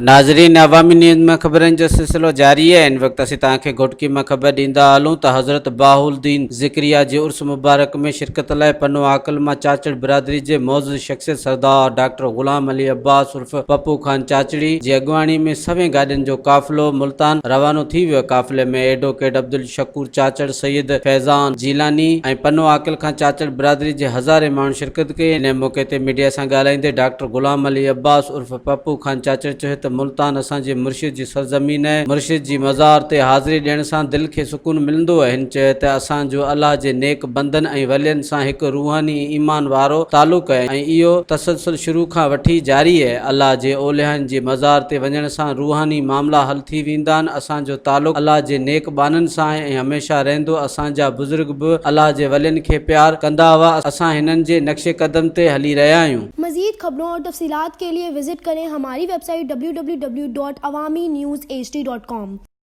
ناظرين عوامي نيوز ۾ خبرن جو سلسلو جاري آهي هن وقت اسين توهان کي گهوٽڪي مان خبر ڏيندا هلون ته حضرت بهاؤالدين ذڪريا جي عرس مبارڪ ۾ شرڪت لاء پنو عاقل مان چاچڙ برادري جي معزز شخصيت سردار ڊاڪٽر غلام علي عباس عرف پپو خان چاچڙي جي اڳواڻي ۾ سوين گاڏين جو قافلو ملتان روانو ٿي ويو قافلي ۾ ايڊووڪيٽ عبدالشڪور چاچڙ سيد فيضان جيلاني ۽ پنو عاقل کان چاچڙ برادري جي هزارين ماڻهن شرڪت ڪئي ان موقعي تي ميڊيا سان ڳالهائيندي ڊاڪٽر غلام علي عباس عرف پپو خان چاچڙ چيو ته ملتان اسان جي مرشد جي سرزمين آهي، مرشد جي مزار تي حاضري ڏيڻ سان دل کي سڪون ملندو آهي. هن چيو ته اسان جو الله جي نيڪ بندن ۽ ولين سان هڪ روحاني ۽ ايمان وارو تعلق آهي ۽ اهو تسلسل شروع کان وٺي جاري آهي. الله جي اوليائن جي مزار تي وڃڻ سان روحاني معاملا حل ٿي ويندا آهن. اسان جو تعلق الله جي نيڪ ٻانهن سان آهي ۽ هميشه رهندو. اسان جا بزرگ به الله جي ولين کي پيار ڪندا هئا. اسان هنن جي نقش قدم تي هلي رهيا آهيون. مزيد خبرون اور تفصيلات کے لئے وزٽ ڪرين ھماري website W W W dot Awami news H D dot com.